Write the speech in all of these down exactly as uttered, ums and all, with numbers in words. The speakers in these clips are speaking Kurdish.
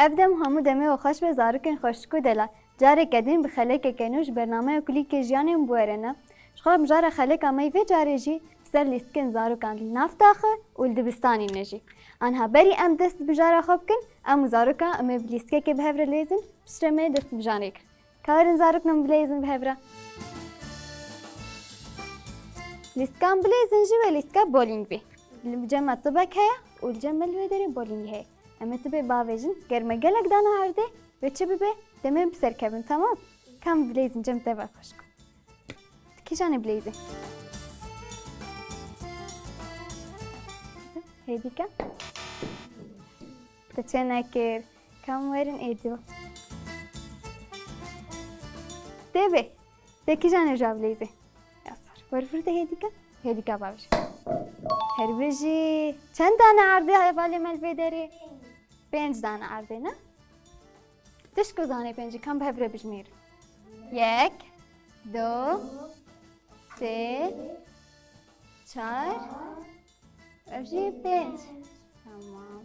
Ev dem hemû demê we xweş be, zarokên xweşik û delal. Careke din bi xelekeke nû ji bernameya Kulîlkê Jiyanê em bi we re ne. Ji xwe mijara xeleka me yê vê carê jî ser lîstikên zarokan li nav taxê û li dibistanê ne jî. Anha berî em dest bi mijara xwe bikin, em û zaroka em ê bi lîstikekê bi hev re lêzin, piştre me dest bi mijarê kirin. Ka werin zarokên min bileyzin bi hev re. Lîstikan bileyzin jî wê lîstika bolîng bê. Li cem me tibek heye û li cem me li wê derê bolîng heye. Em ê tibê bavêjin, ger me gelek dana erdê, wê çi bibe, demê em bi ser kevin, temam? Ka em bileyzin cem te ve xweşik. Kîjanê bileyzê? Hêdîka? Te çê nekir. Kam werin êdî. Tê bê. Te kîjanê ja bileyzê? Ya sar. Werfir te hêdîka? Hêdîka bavêje. Her bijî. Çend dane erdê hevalê me li vê derê? Pênc dane erdê ne? Tişko zanê pêncî, kam bi hev re bijmêrin. Yek, du, sê, çar, ev jî pênc. Tamam.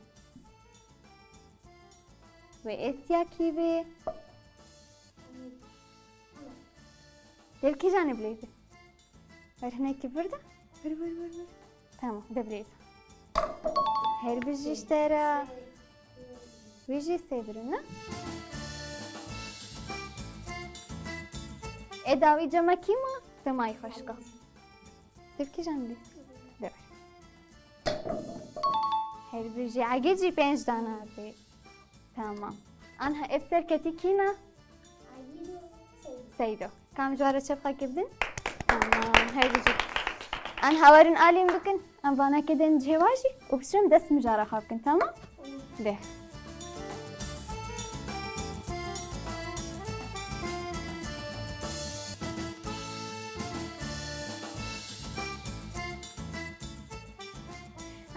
Wê êsiyakî bê. Dev kîjanê bileyzê? Ver hinekî vir de. Vir, vir, vir, vir. Tamam, de bileyzê. Her bijî ji te re. Wî jî sê birin, ne? Ê dawî cema kî ma? Te mayî xweşka. Dev kîjan bî? De ver. Her bijî. Egê jî pênc dana bê. Tamam. Anha ev serketî kî ne? Seydo. Kam ji we re çepxekê bidin? Tamam, her bijî. Anha werin alî min bikin. Em vanekê dên cihê wa jî û piştre em dest mijara xwe bikin, tamam? De.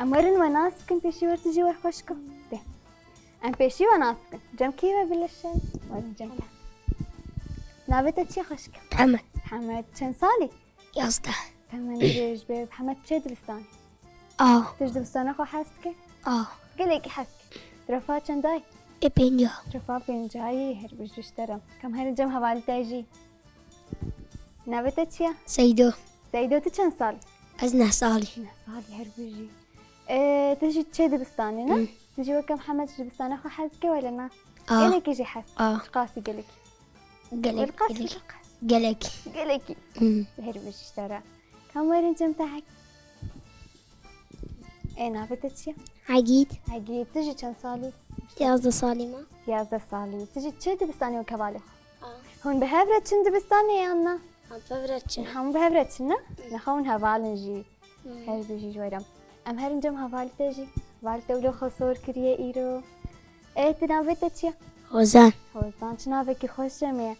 Em werin we nas bikin, pêşî wer tu jî wer xweşik. De. Em pêşî we nas bikin. Cem kî we bilişin? Werin cem te. Navê te çi ye xweşik? Hemed. Hemed, çend salî? Yazdeh. Temen dirêj be. Hemed, çi dibistanê? A. Tu ji dibistana xwe hez dike? A. Gelekî hez dike. Tu refa çend ay? Ê pênca. Refa pênca yî, her bijî ji te re. Kam herin cem hevalî te jî. Navê te çi ye? Seydo. Seydo, tu çend salî? Ez neh salî. Neh salî, her bijî. Ee, tu jî çê dibistanê ne? Hı. Tu jî weke Mihemed ji dibistana xwe hez dike wele na? A. Gelekî jî hez. A. Çiqasî gelekî? Gelek, Wele qas gelek. Gelek. Gelek. Gelekî. Hı. Her bijî ji te re. Kam werin cem te hek. Ê, navê te çi ye? Egîd. Egîd, tu jî çend salî? Yazdeh salî me. Yazdeh salî. Tu jî çê dibistanê weke hevalê xwe? A. Hûn bi hev re çin dibistanê yan na? Em bi hev re çin. Hemû bi hev re çin ne? Niha hûn heval in jî. Hı. Her bijî ji we re. Em herin cem hevalî te jî. Hevalî te wilo xwe sor kiriye îro. Ê, tu navê te çi ye? Hozan. Hozan, çi navekî xweş cemê ye.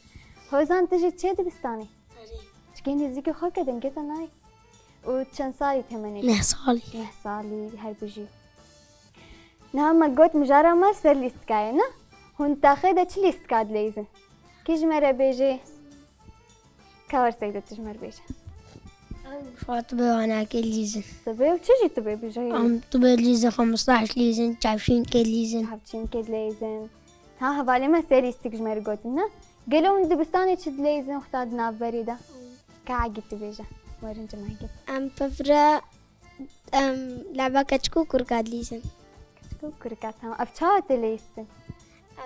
Hozan, tu jî çê dibistanê? Erê. Çikê nêzîkî xwe ke dengê te nayê. Û çend salî temenê? Neh salî. Neh salî, her bijî. Niha me got mijara me ser lîstika ye, ne? Hûn taxê de çi lîstika dileyzin? Kî ji me re bêje? Ka wer Seydo, tu ji me re bêje. Em ji xwe tibê wanakê dilîzin. Tibê û çi jî tibê bêje? Em tibê dilîzin, xwe mistahî dilîzin, çavşînkê dilîzin. Çavşînkê dileyzin. Ha, hevalê me sê lîstik ji me re gotin, ne? Gelo hûn dibistanê çi dileyzin, xwe ta di navberê de? Ka Egîd tu bêje. Werin cem Egîd. Em pevre, em leba keçik û kurka dilîzin. Keçik û kurka, tamam. Ev çawa tê leyistin?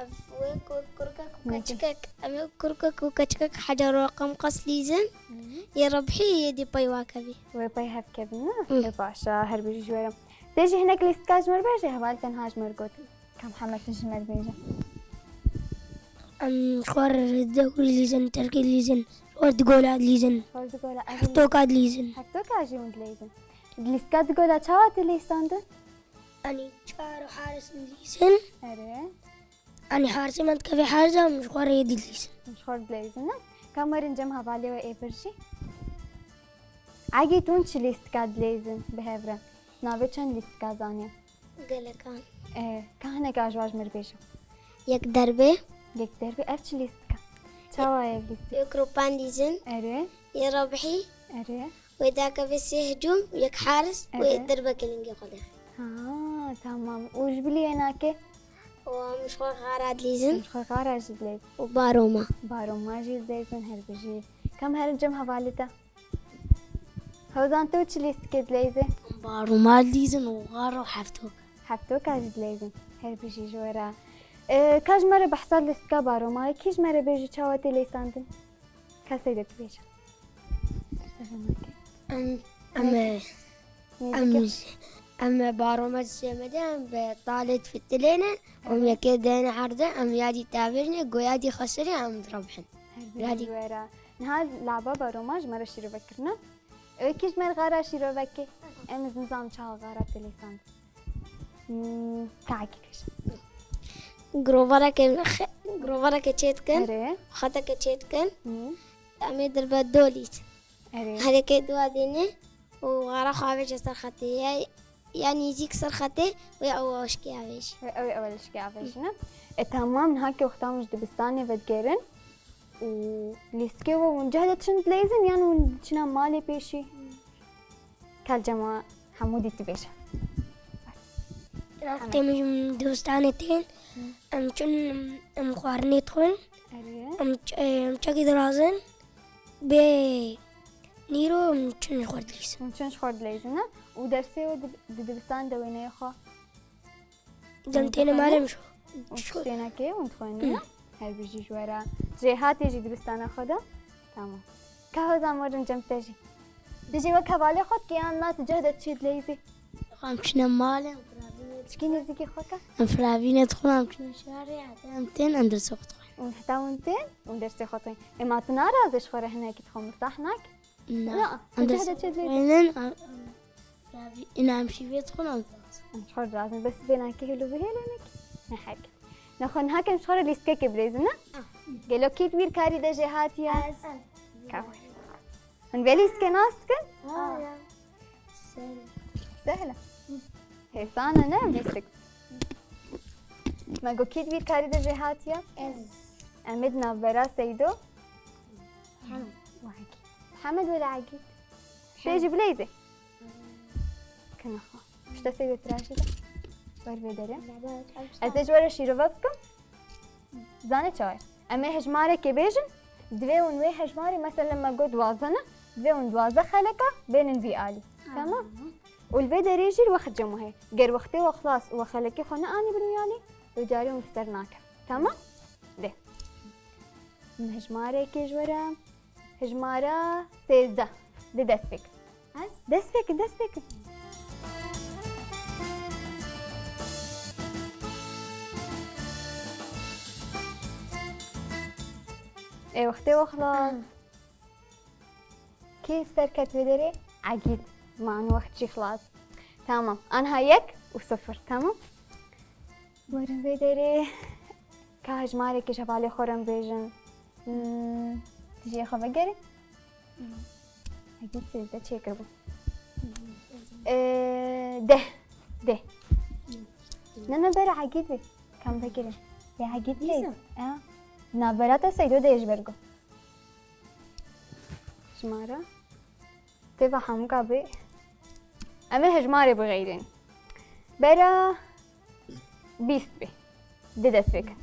Ev wê ku kurka ku Ne keçikek, em ê kurka ku keçikek hecer û qemqas dilîzin. Hı. Yê rebhî yê dî pey wa kevî. Wê pey hev kevin, ne? Hı. Ê baş e, her bijî ji we re. Tê jî hinek lîstika ji me re bêje, hevalî te niha ji me re gotin. Ka Mihemed, tu ji me re bêje. Em ji xwe re dewrî dilîzin, terkî dilîzin, ji xwe re digola dilîzin. Ji xwe re digola, ev Heftoka dilîzin. Heftoka jî hûn dileyzin. Lîstika digola çawa tê leyistandin? Anî çar û haris dilîzin. Erê. Anî harisê me dikeve haris, em ji xwe re yê dilîzin. Ji xwe re dileyzin, ne? Ka werin cem hevalê we ê bir jî. Egîd, hûn çi lîstika dileyzin bi hev re? Navê çend lîstika zanê? Gelekan. Ee, ka hinek a ji wan ji me re bêje. Yek derbê. Yek derbê, ev çi lîstika? Çawa ye ev lîstik? Yek ropan dîzin. Erê. Yê rebhî. Erê. Wê dakeve sê hicûm, yek haris, wê Erê. derbeke lingê xwe de. Ha, tamam. Û ji bilî ênakê? Û em ji xwe xara dilîzin. Em ji xwe xara jî dilîzin. Û baroma. Baroma jî dilîzin, her bijî. Kam herin cem hevalê te? Hozan, tu çi lîstikê dileyzî? Baroma dilîzin û xara û heftok. Heftoka jî dileyzin. Her bijî ji we re. E, ka ji me re behsa lîstika baroma ye, kî ji me re bêjî çawa tê lîsandin? Kesê de tu bêje. Em, em, em, Nêzîkî. Em baroma dişê me de em bi talê difitilêne, em yekê dene erde, em yadî tavêrine, go yadî xeşirê, em dirabhin. Her bijî ji we re. Niha laba baroma ji me re şîrove kirine. Ew kî ji me re xara şîrovekê. Em ez nizam çawa xara tê lîsandin. Hmm, takî kir. Girovareke xe-, girovareke çê dikin. Erê. Xeteke çê dikin. Hmm. Em ê dirbe dolît. Erê. Hereke dua dîne û xara xwe avêje ser xetê. Ya, ya nêzîk ser xetê û ya ew eşkê avêje. Ew, ew, ew eşkê avêje, ne? E, tamam, niha ke wexta hûn ji dibistanê vedigerin û lîstikê we hûn cih de çin dileyzin yan hûn çina malê pêşî? Kal cema hemû dî tu bêje. Wextê em ji dibistanê tên, em çin, em xwarinê dixwin, Erê. em ç-, em çekî dirazin, bê nîro em çin ji xwe dilîzin. Hûn çin ji xwe dileyzin, ne? Û dersê we di, di dibistan de wêneyê xwe? Dem têne malê min. Û tiştênekê hûn dixwînin, ya? Her bijî ji we re. Jêhatî jî dibistana xwe de. Tamam. Ka Hozan, werin cem te jî. Tu jî wek hevalê xwe dikî yan na tu cih de diçî dileyzî? Em çine malê, em firavînê. Çikî nêzîkî xwe ke. Em firavînê dixwin, em çine şarê, heta em tên, em dersê xwe dixwin. Û heta hûn tên, û dersê xwe dixwin. Ê, ma tu narazî ji xwe re hinekî dixwe mirtah nakî? Na. Na, em tu cih de çi dileyzî? Em, em, ravî-, ina em şîvê dixwin, em dirazin. Em ji xwe dirazin, bes vênakê hêlo bihêlê nekî. Ne hek. Nexwe niha ke em ji xwe re lîstikekê bileyzin, ne? Ah. Gelo kî di bîrkarî de jê hatiye? Ez. Ka. Hûn vê lîstikê nas dikin? Ah, ya. Sehl. Sehl e. Hêsan e, ne? Lîstik. Me got kî di bîrkarî de jê hatiye? Ez. Em ê di navbera Seydo. Hemed. Hemed wele Egîd. Tê jî bileyzê. Kinaxa. Pişta sê de tirajî de. Wer vê derê. Ez ê ji we re şîrove bikim. Zane çawa ye? Em ê hejmarekê bêjin. Divê hûn wê hejmarê, mesela me got duwazdeh ne. Divê hûn duwazdeh xeleka bênin vî alî. Tamam? Û li vê derê jî li we xecem heye. Ger wextê we xilas û we xelekê xwe neanî bin wî alî, wê carê hûn bi ser nake. Tamam? Dê. Hejmarekê ji we re. Hejmara sêzdeh. Di dest pê kin. Ez? Dest pê kin, dest pê kin. Ê, wextê we xilas. Kî serket vê derê? Egîd. Man wext jî xilas. Tamam. Anha yek û sifir. Tamam. Werin vê derê. Ka hejmarekê ji hevalê xwe re em bêjin. Hmm, tu jê xwe vegerî. Egîd sêzdeh çêkiribû. Ee, deh. Deh. Ne, ne, bera Egîd bê. Kam vegerî. Ya Egîd bê. Ya. Navbera te Seydo de ji ber ku. Ji me re. Têva hemûka bê. Em ê hejmarê bixeyrên. Bera bîst bê. Di dest pê kin.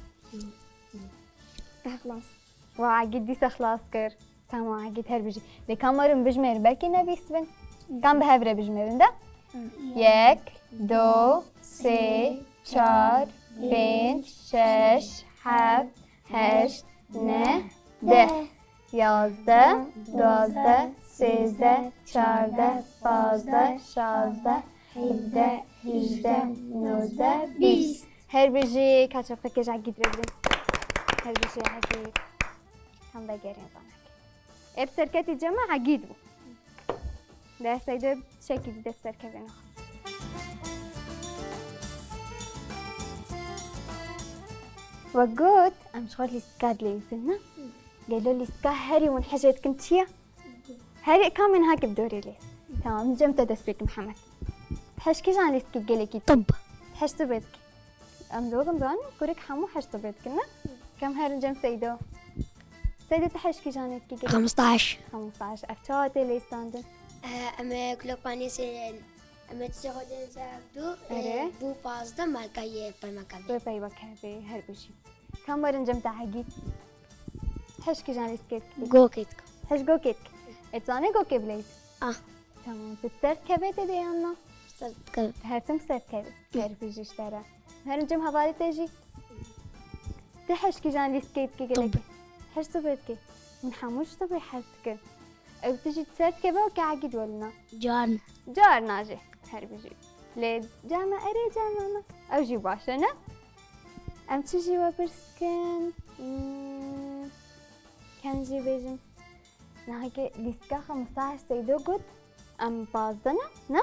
Xilas. Wa Egîd dîsa xilas kir. Tamam, Egîd her bijî. Lê kam werin bijmêrin, belkî ne bîst bin. Kam bi hev re bijmêrin de? Yek, du, sê, çar, pênc, şeş, heft, heşt, neh, deh, yazdeh, duwazdeh, sêzdeh, çardeh, pazdeh, şazdeh, hevdeh, hejdeh, nozdeh, bîst. Her bijî, ka çepxekê ji Egîd re bidin. Her bijî Egîd. Em vegerên zanakê. Ev serketî cema Egîd bû. Destê de çekî dide serkevên xwe. We got, em ji xwe lîstika dileyîzin, ne? Gelo lîstika herî hûn hejê dikin çi ye? Herî kamên hake bi dorê lê. Tamam, cem te dest pê kim Mihemed. Hej kîjan lîstikî gelekî? Tib. Hej tibê dikî. Em dogim zanî, kurik hemû hej tibê dikin, ne? Kem herin cem Seydo. Seydo, tu hej kîjanê dikî gelekî? Xemstaş. Xemstaş. Ev çawa tê lêstandin? Em ê kulokpaniyê sê Em ê tiştê xwe dêne ser hevdu, Erê. e, bû pazdeh, malka yê pey me kevê. Wê pey me kevê, her bijî. Kam werin cem te Egîd? Heş kîjan lîstikê dikî? Gokê dikim. Heş gokê dikî. E, tu zanî gokê bileyzî? Ah. Tamam. Tu ser dikevê tê de yan na? Ser dikevê. Her tim ser dikevê. Her bijî ji te re. Herin cem hevalê te jî. Tu heş kîjan lîstikê dikî gelekî? Tib. Heş tibê dikî. Hûn hemû ji tibê hez dikin. Ew tu jî ser dikeve û ke Egîd welina? Carna. Carna jî. Her bijî. Lê carna, erê carna na. Ew jî baş e, ne? Em çi jî we pirs dikin? Hmm. Ken jî bêjim. Naheke lîstika xwe Mustafa Seydo got, em pazdeh ne, ne?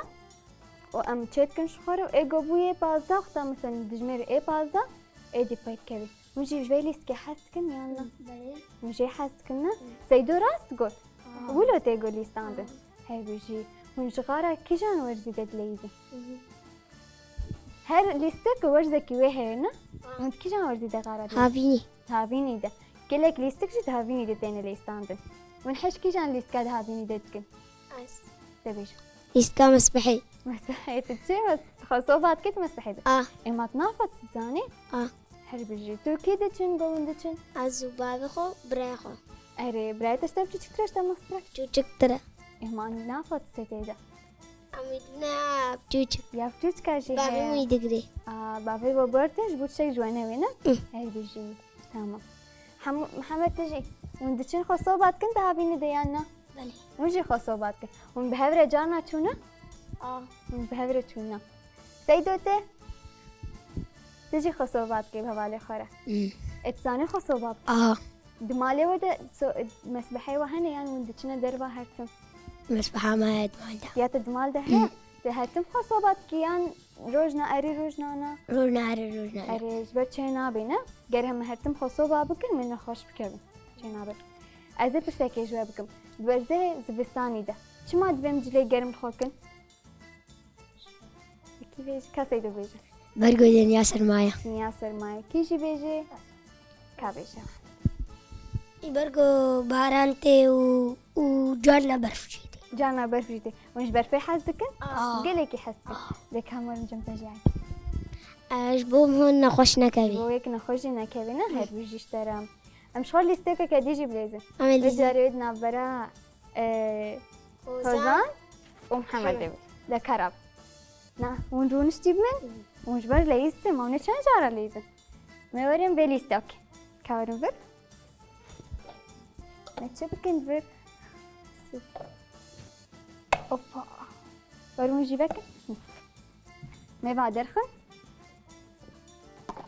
Û em çêdikin ji xwe re û ê go bûyê pazdeh, wexta mesela dijmêr ê pazdeh, êdî pey dikevî. Hûn jî ji vê lîstikê hez dikin yan na? Belê. Hûn jê hez dikin ne? Hı. Seydo rast got. Aha. Wilo tê got lîstandin. Aha. Her bijî. Hûn ji xara kîjan werzî de dileyîzin? Hı hı. Her lîstik werzekî wê heye ne? Aha. Hûn di kîjan werzî de xara dileyîzin? Havînî. Havînî de. Gelek lîstik jî di havînî de têne lêstandin. Hûn heş kîjan lîstika di havînî de dikin? Ez. De bêje. Lîstika mesbehê. Mesbehê tu çi? Mes-, xwe soba dikit mesbehê de. Ah. Ê ma tu nafa tu zanî? Ah. Her bijî. Tu kî diçin, govin diçin? Ez û bavê xwe, birayê xwe. Erê, birayê te ji te biçûçiktir e, ji te meztir e? Biçûçiktir e. Ê ma nafa tu se tê de? Em ê dibine biçûçik. Ya biçûçika jî heye. Bavê min digirê. A, bavê we bertin ji bo tiştek ji we newê ne? Hı. Her bijî. Tamam. Hem-, Mihemed tu jî. Hûn diçin xwe soba dikin di havînê de yan na? Belê. Hûn jî xwe soba dikin. Hûn bi hev re carna çûne? A. Hûn bi hev re çûne. Seydo te? Tu jî xwe soba dikî bi hevalê xwe re. Hı. Ê tu zanî xwe soba bikî? A. Di malê we de so-, mesbeheyê we hene yan hûn diçine derva her tim? Mesbeha me heye di mal de. Ya te di mal de heye? Hı. Te her tim xwe soba dikî yan rojna erê rojna na? Rojna erê rojna na. Erê, ji ber çê nabê ne? Ger em her tim xwe soba bikin, em ê nexweş bikevin. Çê nabe. Ez ê pirsekê ji we bikim. Di werzê zivistanî de çima divê em cilê germ li xwe kin? Kî bêje? Kesê dibêje. Ber ku dinya sermaye. Dinya sermaye. Kî jî bêje? Ka bêje. Ê ber ku baran tê û, û carna berf jî tê. Carna berf jî tê. Hûn ji berfê hez dikin? Aa. Gelekî hez dikin. Aa. Lê ka em werin cem te jî heke. Ji bo hûn nexweş nekevî. Ji bo yek nexweş jî nekevî, ne? Her bijî ji te re. Em ji xwe lîstekeke dî jî bilêzin. Em ê lîstek. Vê carê wê di navbera, e, Hozan. Hozan û Mihemedê bî. De kerab. Na, hûn rûniştî bi min? Hûn ji ber leyîstin, ma hûn ê çend cara leyîzin? Me werin vê lîstek. Ka werin vir. Me çi bikin vir? Hoppa. Ber hûn jî vekin. Mêva derxin.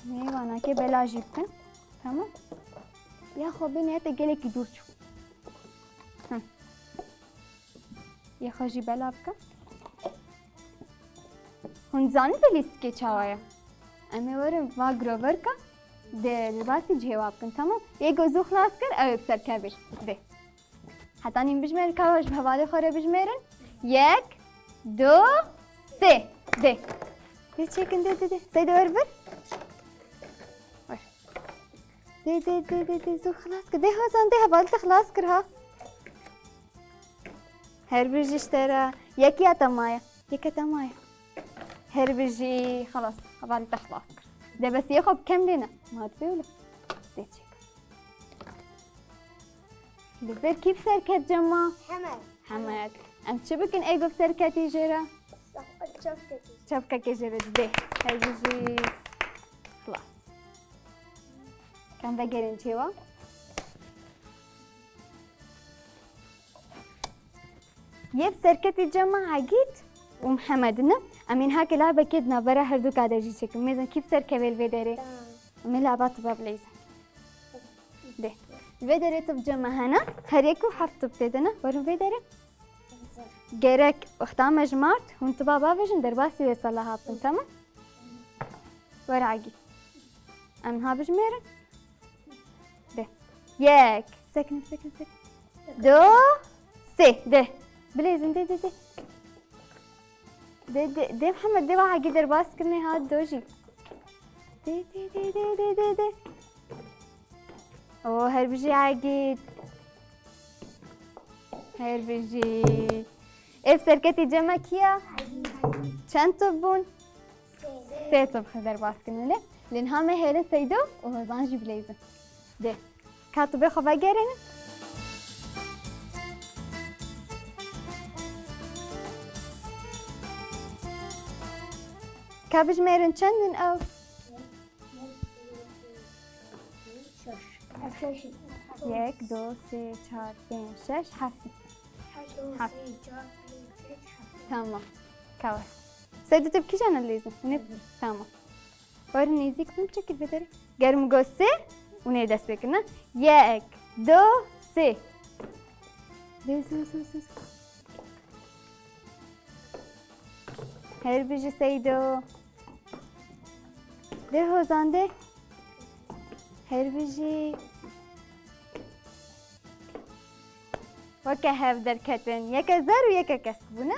Mêvanakê bela jî bikin. Tamam. Ya xwe bêne te gelekî dûr çû. Hı. Ya xwe jî bela bikin. Hûn zanî vê lîstikê çawa ye? Em ê werin va groverka de li basî cihê wa bikin, tamam? Yê ku zû xilas kir, ew ê bi ser kevir. Dê. Heta nîn bijmêrin, ka ji hevalê xwe re bijmêrin. Yek, du, sê. Dê. Dê çêkin, dê, dê, dê. Seyde wer vir. Wer. Dê, dê, dê, dê, dê. Zû xilas kir. Dê Hozan, dê hevalê te xilas kir ha. Her bijî ji te re. Yekî ya te maye. Yeke te maye. Her bijî. Xelas. Hevalê te xilas kir. Dê bes yê xwe bi kem lê ne. Ma dibê wilo. Dê çêkin. Li vir kî bi ser ket cema? Hemed. Hemed. Em çi bikin ê guh serketî jê re? Çapkekê. Çapkekê jê re didê. Her bijî. Xilas. Kem vegerin çêwa. Yê bi serketî cema Egîd û Mihemed ne. Em ên heke labekê di navbera her du ka de jî çêkin. Mêzin kî bi ser kevê li vê derê? Tamam. Em ê laba tiba bileyzin. Dê. Vê derê tib cem me hene. Her yek û heft tib tê de ne. Werin vê derê. Gerek wexta me jimart, hûn tiba bavêjin, derbasî wê sala hatin, tamam? Were Egîd. Em niha bijmêrin. Dê. Yek. Sekin, sekin, sekin. Du. Sê. Dê. Bilêzin, dê, dê, dê. Dê, dê, dê Mihemed, dê wa Egîd derbas kirinê hat do jî. Dê, dê, dê, dê, dê. O, her bijî Egîd. Her bijî. Ev serketî cema kî ya? Çend top bûn? Sê top xwe derbas kirin lê. Lê niha me hêrin Seydo û Hozan jî bileyzin. Dê. Ka topê xwe vegerînin. Ka bijmêrin çend in ew? Yek, du, sê, çar, pênc, şeş, heft. Heft. Tamam. Kawa. Seydo, tu bi kîjan re lêzin? Hûn ê, tamam. Werin nêzîk bin, çekil vê derê. Ger min got sê, hûn ê dest pê kirin, ne? Yek, du, sê. Dê, zû, zû, zû, zû. Her bijî Seydo. Dê Hozan dê. Her bijî. Weke hev derketin. Yeke zer û yeke kesk bûne.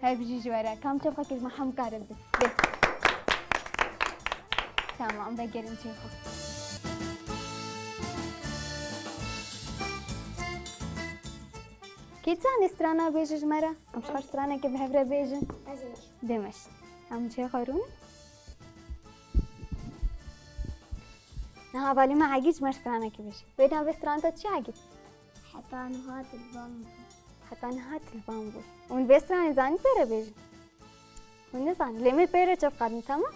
Her bijî ji we re. Kam çavka kir me hem karin bi. Dê. Tamam, vegerin çê xwe. Kî zanî strana bêje ji me re? Em ji xwe stranekê bi hev re bêjin. Ez ê. Demiş. Em çê xwe rûnin. Niha valî me Egîd ji me stranekê bêje. Wê navê strana te çi Egîd? Heta niha tilvan bû. Heta niha tilvan bû. Hûn vê stranê zanî pê re bêjin? Hûn nizanin. Lê min pê re çavka din, tamam?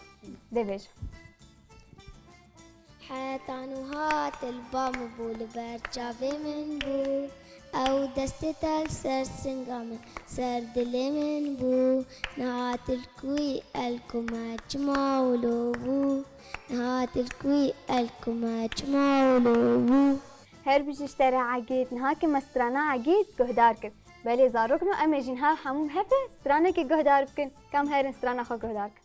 Dê bêjin. Heta niha tilba min bû, li ber çavê min bû. Ew destê te li ser singa min, ser dilê min bû. Niha tilkûyî elkû me çima wilo bû. Niha tilkûyî elkû me çima wilo bû. Her bijî ji te re Egîd, niha ke me strana Egîd guhdar kir. Belê zarokno, em ê jî niha hemû bi hev re stranekê guhdar bikin. Kam herin strana xwe guhdar kin.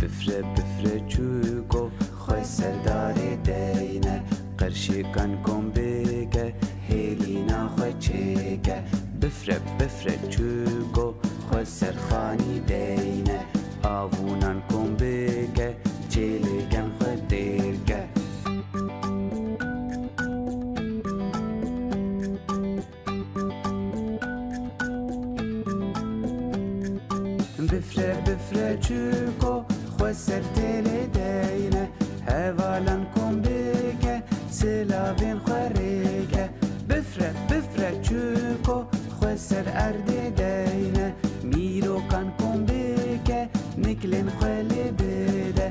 Bifre bifre çûko xwe ser darê deyne, qerşêkan kom bike, hêlîna xwe çêke. Bifre bifre çûko xwe ser xanî deyne, avûnan kom bike, çêlêkan xwe têr ke. Bifre bifre çûko xwe ser têlê deyne, hevalan kom bike, silavên xwe rêke. Bifre bifre çûko xwe ser erdê deyne, mîrokan kom bike, niklên xwe lê bide.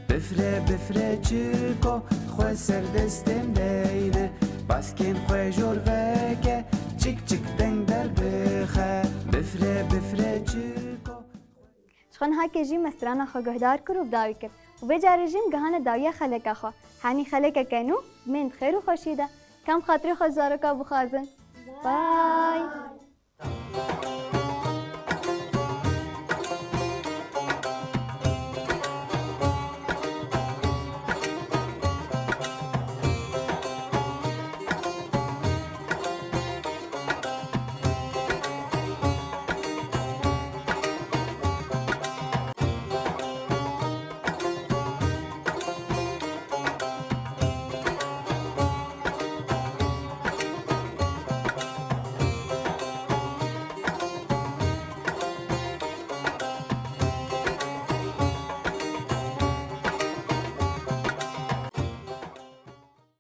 Bifre bifre çiko xwe ser destên deyne, baskên xwe jor veke, çik çik deng derbixe. Bifre bifre çiko. Ji xwe niha ke jî me strana xwe guhdar kir û bi dawî kir. Û vê carê jî em gihane dawiya xeleka xwe. Henî xelekeke nû, bên di xêr û xweşî de. Kam xatirê xwe ji zaroka bixwazin. Bye.